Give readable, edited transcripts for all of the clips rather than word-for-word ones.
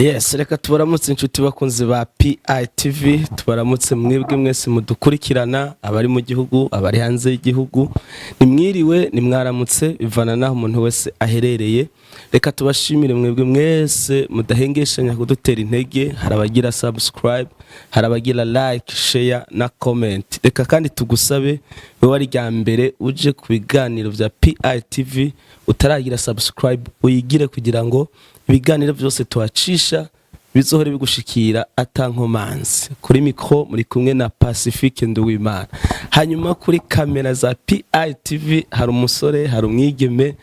Yes, reka tubaramutse inshuti bakunzi ba PITV, tubaramutse mwebwe mwese mudukurikirana, abari mu gihugu, abari hanze y'igihugu. Nimwiriwe, nimwaramutse, bivana naho umuntu wese aherereye. Reka tubashimire mwebwe mwese mudahengeshanya kudutera intege. Hari abagira subscribe, hari abagira like, share na comment. Reka kandi tugusabe, wewe ari rya mbere uje ku biganiro bya PITV utaragira subscribe, uyigire kugira ngo ibiganiro byose tuhacisha bizohore bigushikira atankomanzi. Kuri micro muri kumwe na Pacifique Nduwimana, hanyuma kuri kamera za PITV hari umusore, hari umwigeme.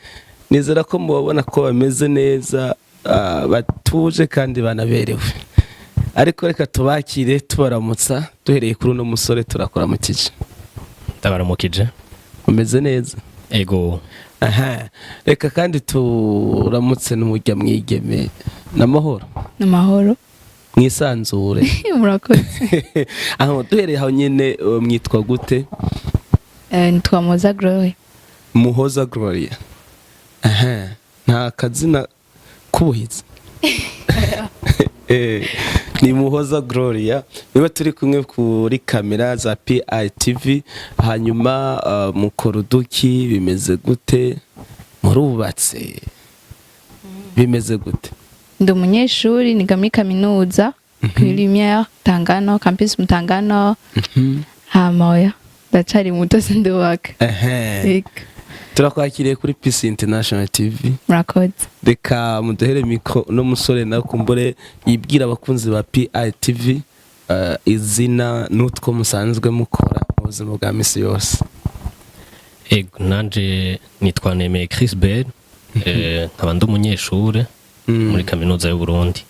Nizera ko mubabona ko bameze neza, batuje kandi banaberewe. Ariko reka tubakire tubaramutsa, duhereye kuri uno musore. Turakuramukije. Ndabaramukije. Umeze neza? Ego. Aha, reka kandi turamutse n'umurya mwigeme. N'amahoro? Amahoro. Mwisanzure. Murakoze. Aho duhereye aho nyine, mwitwa gute? Nitwa Moza Glory. Muhoza Gloria. Aha, nta kazina k'ubuhizi. Ni Muhoza Gloria niwe turi kumwe kuri kamera za PITV. Hanyuma mukora uduki? Bimeze gute? Murubatse? Bimeze gute? Ndi umunyeshuri, niga muri kaminuza kuri Lumière Tangano, campus Mutangano. Hama oya, ndacari muto, sindubaka. Ego. Turakwakiriye kuri Peace International TV. Murakoze. Reka muduhere micro uno musore nawe kumbure yibwira abakunzi ba PITV, izina n'utwo musanzwe mukora mu buzima bwa misi yose. Ego, nanje nitwa Nemeye Chris Bell, nkaba ndi umunyeshure muri Kaminuza y'u Burundi.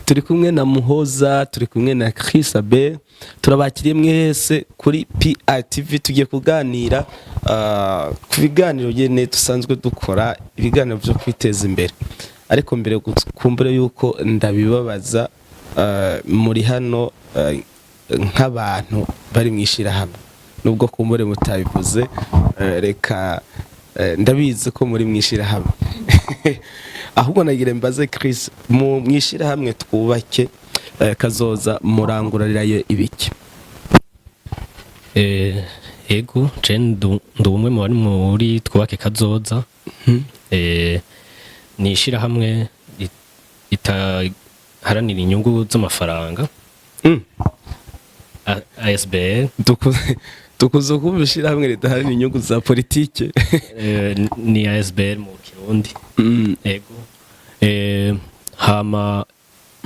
Turi kumwe na Muhoza, turi kumwe na Chris Abe. Turabakiriye mwese kuri PITV. Tugiye kuganira ku biganiro nyene dusanzwe dukora, ibiganiro byo kwiteza imbere. Ariko mbere kumbure yuko ndabibabaza, muri hano nk'abantu bari mu ishirahamwe, nubwo kumbure mutabivuze, reka ndabizi ko muri mu ishirahamwe. Ahubwo nagira mbaze Chris, mu mwishirahamwe Twubake Kazoza murangurarirayo ibiki? Ego, je ndi umwe mu bari muri Twubake Kazoza. Ni ishirahamwe itaharanira inyungu z'amafaranga, ASBL. Dukuze kumva ishirahamwe ridaharanira inyungu za politike. Ni ASBL mu Kirundi. Ego. Hama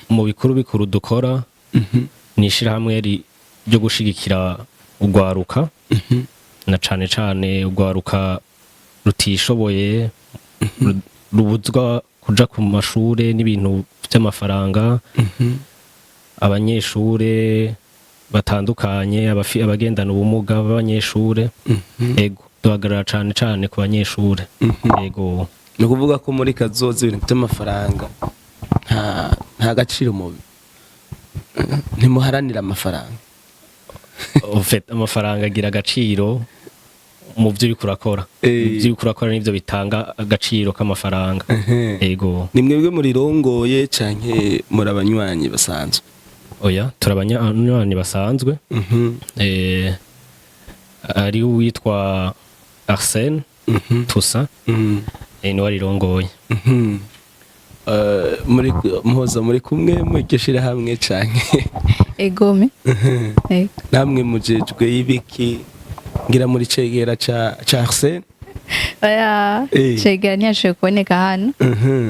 mu bikuru bikuru dukora ni ishirahamwe ryo gushigikira urwaruka, na cane cane urwaruka rutishoboye, rubuzwa kuja ku mashure n'ibintu vy'amafaranga, abanyeshure batandukanye, abagendana ubumuga b'abanyeshure. Ego, duhagarara cane cane ku banyeshure. Ego. Ni ukuvuga ko muri Kazoza ibintu by'amafaranga nta gaciro, mubi ntimuharanira amafaranga. En fait, amafaranga agira agaciro mu byo uriko urakora. Ibyo uriko urakora nivyo bitanga agaciro k'amafaranga. Ego. Ni mwebwe murirongoye canke muri abanywanyi basanzwe? Oya, turi abanywanyi basanzwe. Ari uwitwa Arsène Toussaint, niwe arirongoye. Muri Muhoza, muri kumwe muri iryo shirahamwe canke? Egome. Ego. Namwe mujejwe y'ibiki? Ngira muri cegera ca Arsène? Oya. Cegera ntiyashoboye kuboneka hano.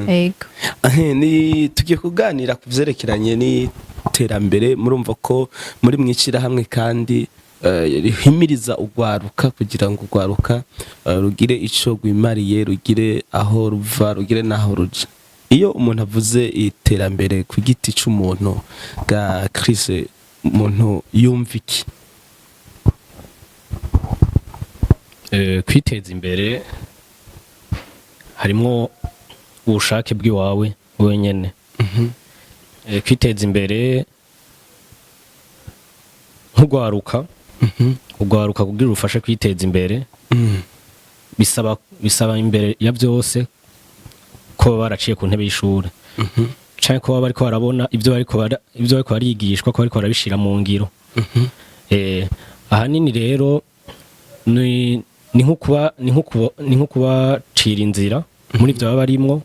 Ego. Ahe, ni tugiye kuganira ku vyerekeranye n'iterambere. Murumva ko muri mwishirahamwe kandi rihimiriza urwaruka kugira ngo urwaruka rugire ico rwimariye, rugire aho ruva, rugire n'aho ruja. Iyo umuntu avuze iterambere ku giti c'umuntu, ga Chris, umuntu yumva iki? Kwiteza imbere harimwo ubushake bw'iwawe wenyene. Kwiteza imbere nk'urwaruka, urwaruka kugira urufashe kwiteza imbere bisaba imbere ya byose ko baba baraciye ku ntebe y'ishuri. Canke ko baba bariko barabona ivyo bariko barigishwa, ko bariko barabishira mu ngiro. Ahanini rero ni nko kubacira inzira muri ivyo baba barimwo,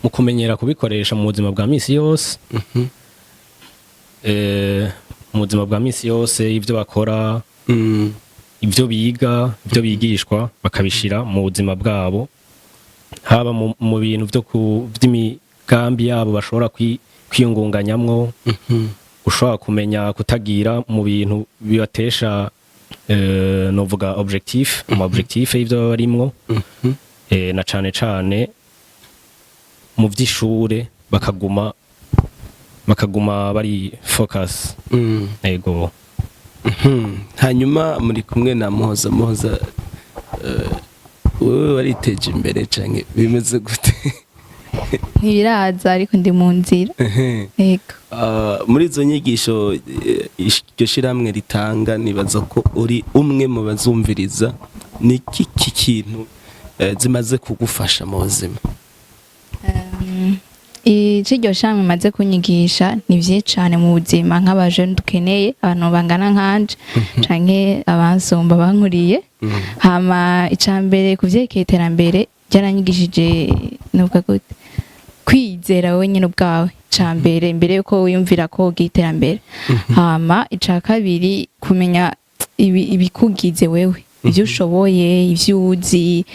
mu kumenyera kubikoresha mu buzima bwa misi yose, mu buzima bwa misi yose, ivyo bakora, ivyo biga, ivyo bigishwa, bakabishira mu buzima bwabo, haba mu bintu vy'imigambi yabo bashobora kwiyungunganyamwo, ushobora kumenya kutagira mu bintu bibatesha, novuga objectif, mu objectif y'ivyo baba barimwo, na cane cane mu vy'ishure, bakaguma bari focus. Ego. Hanyuma muri kumwe na Muhoza. Muhoza, wewe wariteje imbere canke bimeze gute? Ntibiraza, ariko ndi mu nzira. Yego. Muri izo nyigisho iryo shirahamwe ritanga, nibaza ko uri umwe mu bazumviriza. Ni iki kintu zimaze kugufasha mu buzima? Ico iryo shami imaze kunyigisha ni vyinshi cane mu buzima nk'abajene dukeneye, abantu bangana nkanje canke abansumba, bankuriye. Hama ica mbere, ku vyerekeye iterambere, ryaranyigishije, novuga gute, kwizera wowe nyene ubwawe, ica mbere, mbere yuko wiyumvira ko wogira iterambere. Hama ica kabiri, kumenya ibikugize wewe, ivyo ushoboye, ivyo uzi.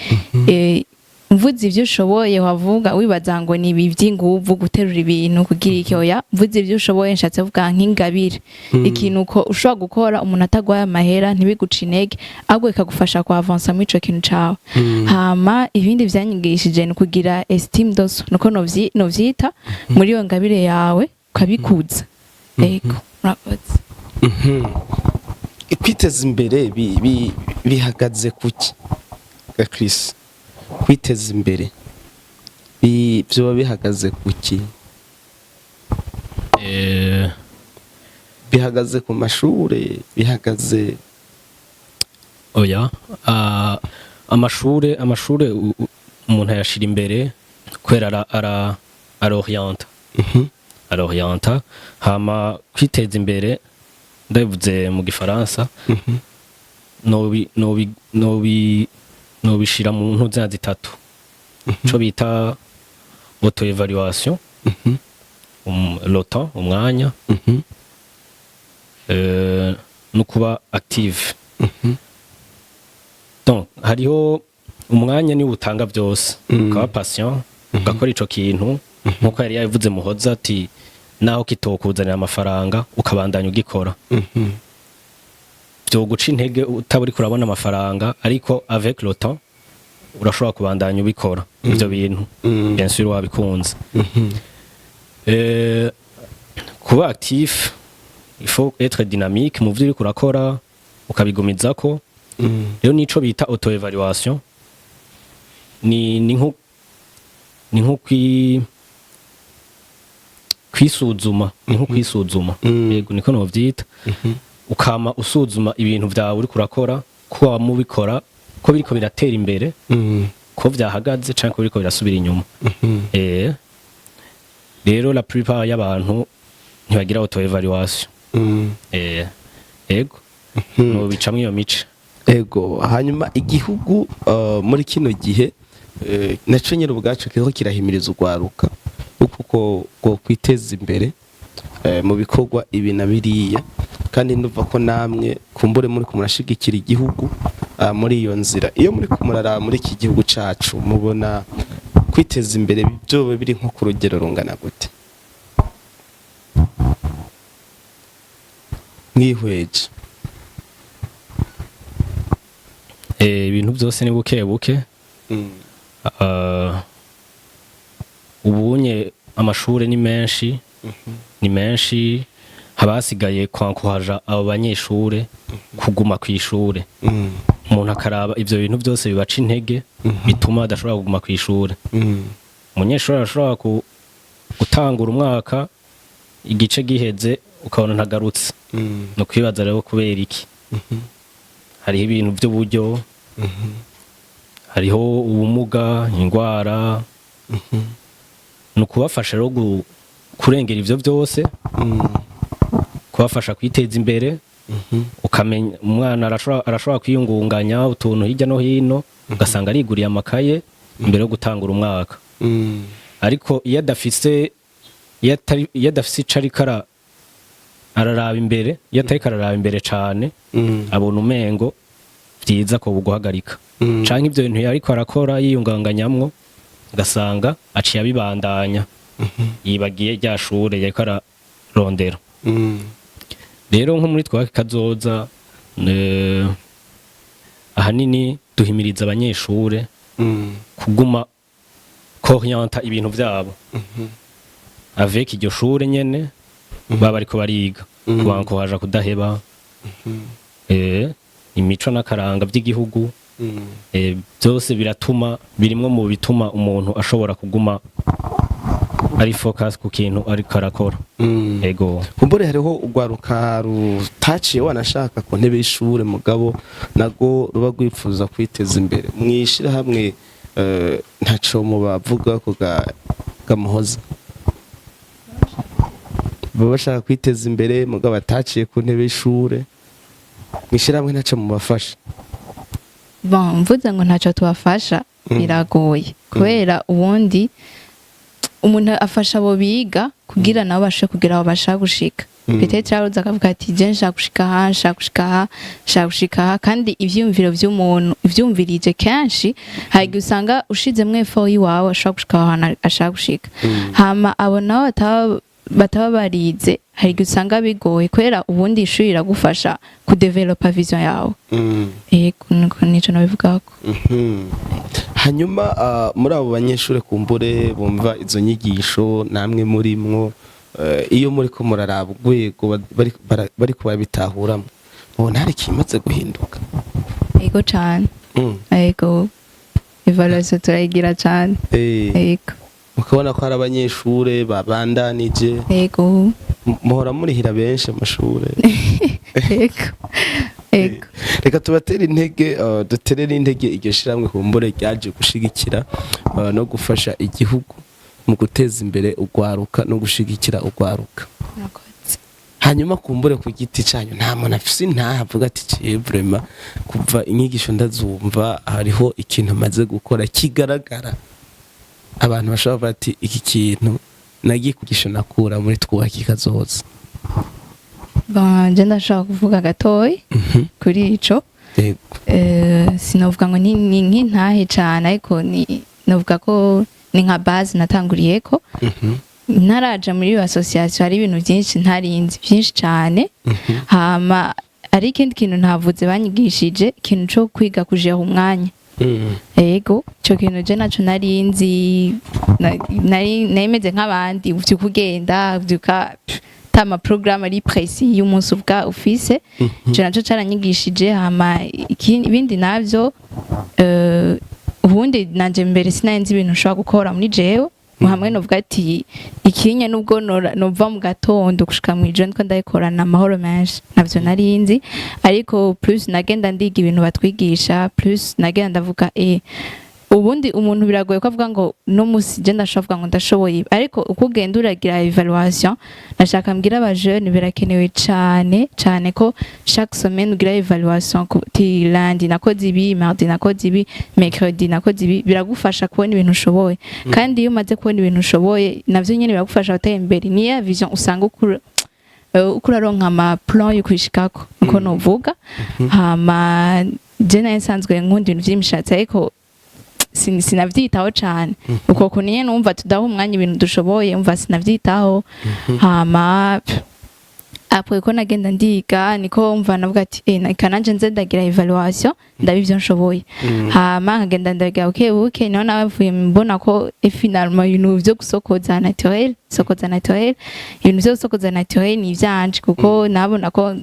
Mvuze ivyo ushoboye, wavuga wibaza ngo ni ibi vy'inguvu, guterura ibintu, kugira iki. Oya, mvuze ivyo ushoboye nshatse kuvuga nk'ingabire, ikintu ko ushobora gukora umuntu atagwaye amahera, ntibiguce intege, ahubwo bikagufasha ku avancer muri ico kintu cawe. Hama ibindi vyanyigishije ni ukugira estime de soi, nuko novyita, muri iyo ngabire yawe ukabikuza. Ego, murakoze. Kwiteza imbere bihagaze kuki ga Chris? Kwiteza imbere vyoba bihagaze kuki? Bihagaze ku mashure? Bihagaze Oya. Amashure umuntu ayashira imbere kubera arorienta. Arorienta. Hama kwiteza imbere, ndabivuze mu gifaransa, nobishira mu ntuzina zitatu, ico bita auto évaluation, le temps, umwanya, no kuba active. Donc hariho umwanya niwo utanga byose, ukaba patient, ugakora ico kintu, nkuko yari yabivuze Muhoza, ati naho kitokuzanira amafaranga ukabandanya ugikora. Byo guca intege utaba uriko urabona amafaranga, ariko avec le temps urashobora kubandanya ubikora ivyo bintu, bien sûr wabikunze. Kuba actif, il faut être dynamique mu vyo uriko urakora, ukabigumizako. Rero nico bita auto évaluation, ni nko kwisuzuma, ni nko kwisuzuma. Yego, niko novyita. Ukama usuzuma ibintu vyawe uriko urakora, ko wama ubikora, ko biriko biratera imbere, ko vyahagaze canke ko biriko birasubira inyuma. Rero la plupart y'abantu ntibagira auto évaluation. Ego, nobicamwo iyo mice. Ego. Hanyuma igihugu, muri kino gihe, naco nyine ubwaco kiriko kirahimiriza urwaruka uko ko kwiteza imbere mu bikorwa ibi na biriya, kandi ndumva ko namwe kumbure muri murashigikira igihugu muri iyo nzira. Iyo muri kumurara muri iki gihugu cacu, mubona kwiteza imbere byoba biri nko ku rugero rungana gute mwihweje? Ibintu byose ni buke buke. Ubunye amashure ni menshi, ni menshi, haba hasigaye kwankuhaja abo banyeshure kuguma kw'ishure. Umuntu akaraba ivyo bintu byose bibaca intege, bituma badashobora kuguma kw'ishure. Umunyeshuri arashobora gutangura umwaka, igice giheze ukabona ntagarutse. Ni ukwibaza rero kubera iki. Hariho ibintu by'uburyo, hariho ubumuga, indwara. Ni ukubafasha rero kurengera ivyo vyose, kubafasha kwiteza imbere. Ukamenya umwana arashobora kwiyungunganya utuntu hirya no hino, ugasanga ariguriye amakaye mbere yo gutangura umwaka. Ariko iyo adafise ico ariko araraba imbere, iyo atariko araraba imbere cane, abona umengo vyiza ko buguhagarika canke ivyo bintu yariko arakora yiyunganganyamwo, ugasanga aciye abibandanya, yibagiye rya shure yariko ararondera. Rero nko muri Twubake Kazoza, ahanini duhimiriza abanyeshure kuguma korienta ibintu vyabo avec iryo shure nyene baba bariko bariga, kubankohaja kudaheba imico n'akaranga vy'igihugu. Byose biratuma, birimwo mu bituma umuntu ashobora kuguma ari focus ku kintu ariko arakora. Ego. Kumbure hariho urwaruka rutaciye wanashaka ku ntebe y'ishure, mugabo nago ruba rwifuza kwiteza imbere. Mwishirahamwe ntaco mubavuga ko gamuhoza baba bashaka kwiteza imbere mugabo bataciye ku ntebe y'ishure, mwishirahamwe ntaco mubafasha? Bon, mvuze ngo ntacyo tubafasha biragoye, kubera ubundi umuntu afasha abo biga kugira nabo bashe kugira aho bashaka gushika. Peut-être aruza akavuga ati: "Je nshaka gushika aha, nshaka gushika aha, nshaka gushika aha." Kandi ivyiyumviro vy'umuntu ivyumvirije kenshi, hari igihe usanga ushizemwo effort yiwawe ashobora gushika aho hantu ashaka gushika. Hama abo nabo bataba barize, hari igihe usanga bigoye, kubera ubundi ishuri riragufasha kudevelopa vision yawe. Yego, nico nabivugako. Hanyuma muri abo banyeshure kumbure bumva izo nyigisho namwe murimwo, iyo muri ko muraraba urwego bariko barabitahuramwo, mubona hari ikimaze guhinduka? Yego cane. Yego, évaluation turayigira cane. Yego. Mukabona ko hari abanyeshure babandanije? Yego. Muhora murihira benshi amashure? Yego. Reka tubatere intege, duterere intege iryo shirahamwe kumbure ryaje gushigikira no gufasha igihugu mu guteza imbere urwaruka no gushigikira urwaruka. Murakoze. Hanyuma kumbure ku giti cyanyu, nta muntu afise intahe avuga ati: "Ciye vraiment, kuva inyigisho ndazumva, hariho ikintu maze gukora kigaragara"? Abantu bashobora kuvuga ati: "Iki kintu nagikugisho nakura muri Twubake Kazoza." Bon, je ndashobora kuvuga gatoyi kuri ico. Yego. Sinovuga ngo ni nk'intahe cane, ariko ni novuga ko ni nka base natanguriyeko. Ntaraja muri iyo association, hari ibintu byinshi ntarinzi, byinshi cane. Hama ari ikindi kintu ntavuze banyigishije, ikintu co kwiga kujeha umwanya. Ego, ico kintu je naco narinzi, nari meze nk'abandi, uvyuka ugenda uvyuka ta ma programme ari précis y'umunsi ubwa ufise. Ico naco caranyigishije. Hama ibindi navyo, ubundi nanje mbere sinari nzi ibintu nshobora gukora muri jewe hamwe, novuga ati ikinye nubwo nova mu gatondo gushika mw'ijoro ndiko ndayikorana amahoro menshi, navyo narinzi. Ariko plus nagenda ndiga ibintu batwigisha, plus nagenda ndavuga ubundi umuntu biragoye ko avuga ngo no musi je ndashobora kuvuga ngo ndashoboye ibi. Ariko uko ugenda uragira évaluation, nashaka mbwira aba jeune, birakenewe cane cane ko chaque semaine ugira évaluation, ti lundi nakoze ibi, mardi nakoze ibi, mercredi nakoze ibi. Biragufasha kubona ibintu ushoboye, kandi iyo umaze kubona ibintu ushoboye, navyo nyene biragufasha gutera imbere. Niya vision usanga ukura uko uraronka ama plan yo kwishikako, niko novuga. Hama je nayo nsanzwe nkunda ibintu vy'imishatsi, ariko sinavyitaho cane. Uko kuntu nyene numva tudaha umwanya ibintu dushoboye, umva sinavyitaho. Hama après ko nagenda ndiga, niko umva navuga ati reka nanje nze ndagira évaluation, ndaba ivyo nshoboye. Hama nkagenda ndagira buke buke, niho navuye mbona ko finalement ibintu vyo gusokoza naturel, sokoza naturel, ibintu vyo gusokoza naturel ni ivyanje, kuko nabona ko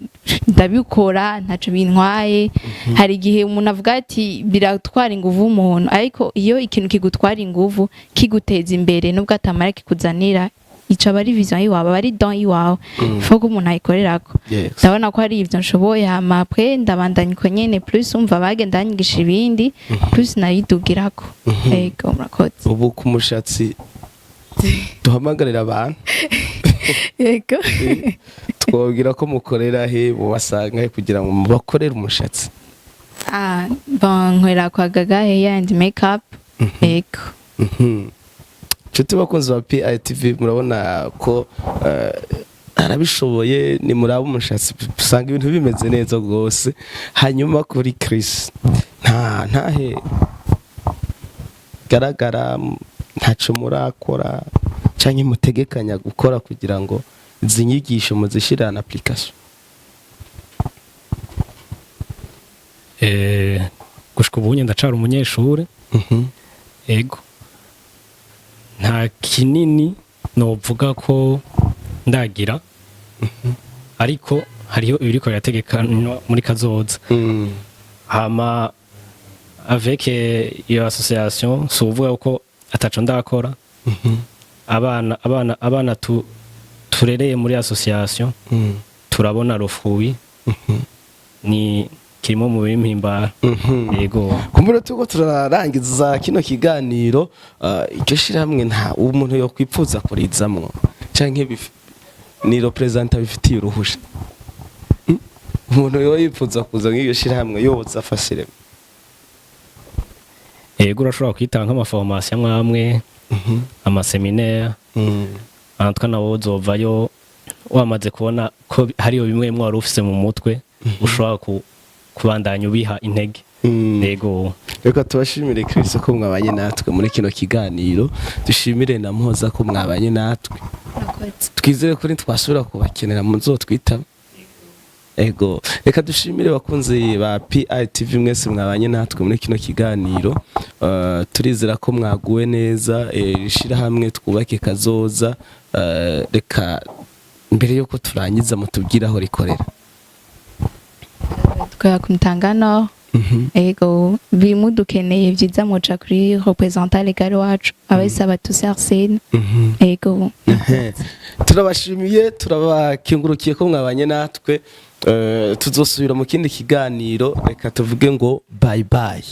ndabikora ntaco bintwaye. Hari igihe umuntu avuga ati biratwara inguvu umuntu, ariko iyo ikintu kigutwara inguvu kiguteza imbere, nubwo atamara kikuzanira, ico aba ari vision yiwawe, aba ari don yiwawe, faut ko umuntu ayikorerako. Ndabona ko hari ivyo nshoboye. Hama après ndabandanya uko nyene, plus umva bagenda banyigisha ibindi, plus nayidugirako. Ego, murakoze. Ubu ku mushatsi Duhamagarira abantu. Yego. Twabwira ko mukorera he, mubasanga he kugira ngo mubakorere umushatsi? Ah, bon, nkorera kwa Gaga Hair and Makeup, yego. Nshuti bakunzi ba PITV, murabona ko arabishoboye. Ni muraba umushatsi, usanga ibintu bimeze neza rwose. Hanyuma kuri Chris, nta ntahe garagara, ntaco murakora canke mutegekanya gukora kugira ngo izi nyigisho muzishire en application? Gushika ubu ndacara umunyeshure. Ego, nta kinini novuga ko ndagira, ariko hariho ibiriko birategekanywa muri kazoza. Hama avec iyo association, si uvuga ko ataco ndakora. Abana turereye muri association, turabona le fruit, ni kirimo mu bimpimbara, yego. Kumbura turiko turarangiza kino kiganiro, iryo shirahamwe nta umuntu yokwipfuza kurizamwo canke ni représentant bifitiye uruhusha? Umuntu yo yipfuza kuza nk'iryo shirahamwe yoza afashire? Yego, urashobora kwitanga nk'ama formation amwe amwe, ama séminaire. Antwa nawo uzovayo wamaze kubona ko hariyo bimwe bimwe wari ufise mu mutwe ushobora kubandanya ubiha intege. Yego. Reka tubashimire, Chris, ko mwabanye natwe muri kino kiganiro. Dushimire na Muhoza ko mwabanye natwe. Murakoze. Twizere ko nitwasubira kubakenera muzotwitaba. Ego, reka dushimire bakunzi ba PITV mwese mwabanye natwe muri kino kiganiro. Turizera ko mwaguwe neza. Ishirahamwe Twubake Kazoza, reka mbere yuko turangiza mutubwire aho rikorera. Dukorera ku Mutangano. Ego, bimudukeneye byiza muca kuri représentant légal wacu, abayisaba Tusi Arsene. Ego. Turabashimiye, turabakengurukiye ko mwabanye natwe. Tuzosubira mu kindi kiganiro. Reka tuvuge ngo bye bye.